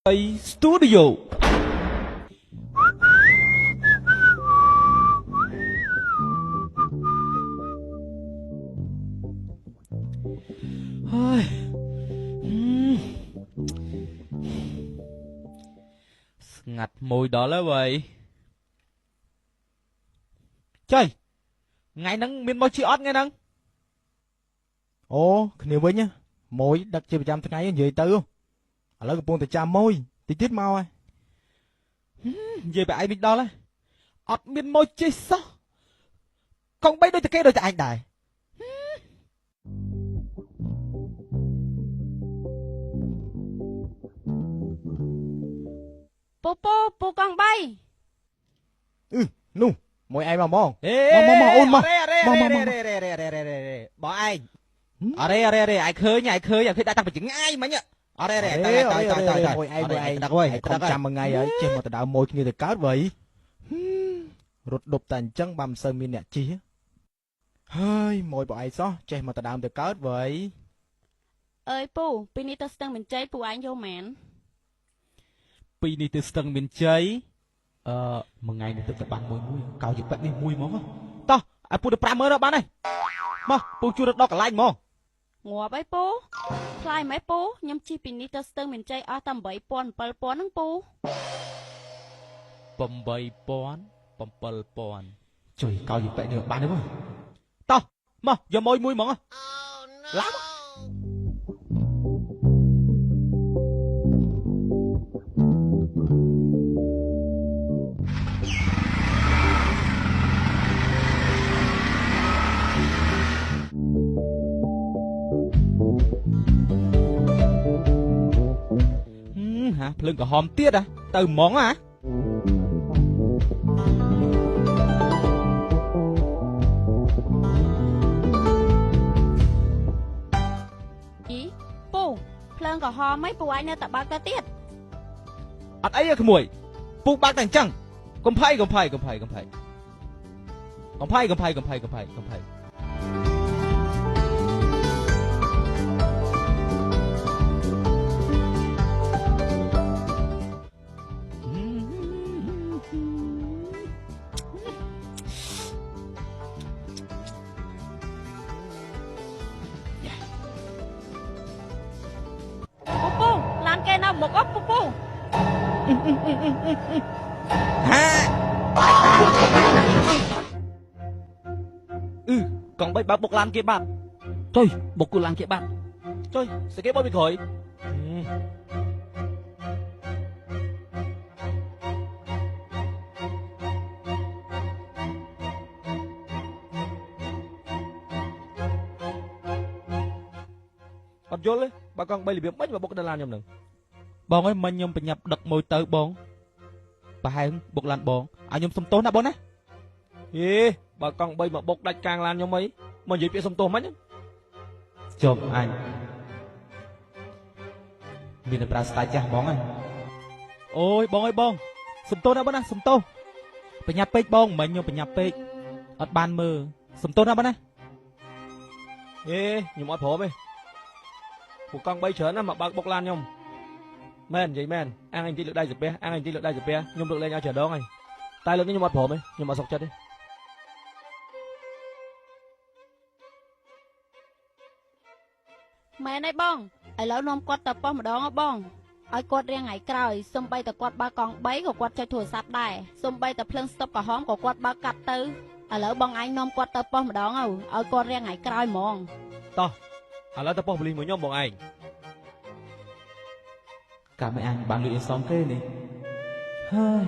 Studio ហើយស្ងាត់មួយដល់ហើយវ៉ៃចុយថ្ងៃហ្នឹងមានមកជិះអត់ថ្ងៃហ្នឹង អូគ្នាវិញម៉ួយដឹកជាប្រចាំថ្ងៃនិយាយទៅឥឡូវកំពុងតែចាំម៉ួយតិចទៀតមកហើយ និយាយបែឯងវិញដល់ហើយអត់មានមកជិះសោះកងបីដូចតែគេដូចតែឯងដែរ ពូពូពូកង់បី អឺនោះមួយឯងមកហ្មង ហេ មកមកអូនមក មក មកមក រេរេរេរេរេរេបងឯងអរេអរេរេឯងឃើញឯងឃើញឯងឃើញដាក់តាំងពីចងាយមិញអរេរេតើតើតើតើ មួយឯងមួយឯង ដាក់ហើយ ឯងខំចាំមួយថ្ងៃហើយចេះមកទៅដើមមួយគ្នាទៅកើតវ៉ៃរត់ដប់តែអញ្ចឹងបើមិនសូវមានអ្នកជិះហើយមួយបងឯងសោះចេះមកទៅដើមទៅកើតវ៉ៃ អើយពូពីនេះទៅស្ទឹងមានជ័យពូឯងយកម៉ាន ពីនេះទៅស្ទឹងមានជ័យអឺមួយថ្ងៃនេះទឹកទៅបានមួយមួយកោជាប៉ិតនេះមួយហ្មងតោះឲ្យពូទៅ50000ដល់បានហើយមកពូជួយរត់ដល់កន្លែងហ្មង ងាប់អីពូថ្លៃម៉េចពូខ្ញុំជិះពីនេះទៅស្ទឹងមានជ័យអស់តែ8000 7000ហ្នឹងពូ 8000 7000ជួយកោជាប៉ិតនេះបានទេបងតោះមកយកមួយមួយហ្មងឡើង ហាភ្លើងក្រហមទៀតហ៎ទៅហ្មងហ៎ អីពូភ្លើងក្រហមអីពូឯងនៅតែបើកទៅទៀត អត់អីទេក្មួយពូបើកតែអញ្ចឹងកុំភ័យកុំភ័យកុំភ័យកុំភ័យកុំភ័យកុំភ័យកុំភ័យកុំភ័យកុំភ័យ ពូពូឡានគេនៅមុខអពូពូ ហាអឺកង់បីបើកបុកឡានគេបាត់ ចុយបុកគូឡានគេបាត់ ចុយស្គេបោកពីក្រោយ អត់យល់ទេបើកង់3របៀបម៉េចមកបុកដល់ឡានខ្ញុំនឹង បងអើយមិញខ្ញុំបញ្ញាប់ដឹកមួយទៅបងប្រហែលបុកឡានបងឲ្យខ្ញុំសុំទោសណាបងណា ហេបើកង់3មកបុកដាច់កាងឡានខ្ញុំអីមកនិយាយពាក្យសុំទោសមិញ ជុំអញមានតែប្រើស្ទាច់ចាស់ហ្មងហ៎អូយបងអើយបងសុំទោសណាបងណាសុំទោសបញ្ញាប់ពេកបងមិញខ្ញុំបញ្ញាប់ពេកអត់បានមើលសុំទោសណាបងណា ហេខ្ញុំអត់ព្រមទេពួកកង់3ច្រើនណាស់មកបើកបុកឡានខ្ញុំមែននិយាយមែនអាងឯងទីលើកដៃសាពះអាងឯងទីលើកដៃសាពះខ្ញុំលើកលែងឲ្យច្រើនដងហើយតែលើកនេះខ្ញុំអត់ព្រមទេខ្ញុំអត់សុខចិត្តទេ មែនហើយបងឥឡូវនាំគាត់ទៅប៉ុស្តិ៍ម្ដងហ៎បងឲ្យគាត់រៀងថ្ងៃក្រោយសំបីតែគាត់បើកកង់3ក៏គាត់ចុចទូរស័ព្ទដែរសំបីតែភ្លើងស្តុបក្រហមក៏គាត់បើកកាត់ទៅឥឡូវបងឯងនាំគាត់ទៅប៉ុស្តិ៍ម្ដងទៅឲ្យគាត់រៀងថ្ងៃក្រោយហ្មង តោះឥឡូវទៅប៉ុស្តិ៍ប៉ូលីសមួយខ្ញុំបងឯង កាមិនអញបានលុយអីសំគេនេះហើយ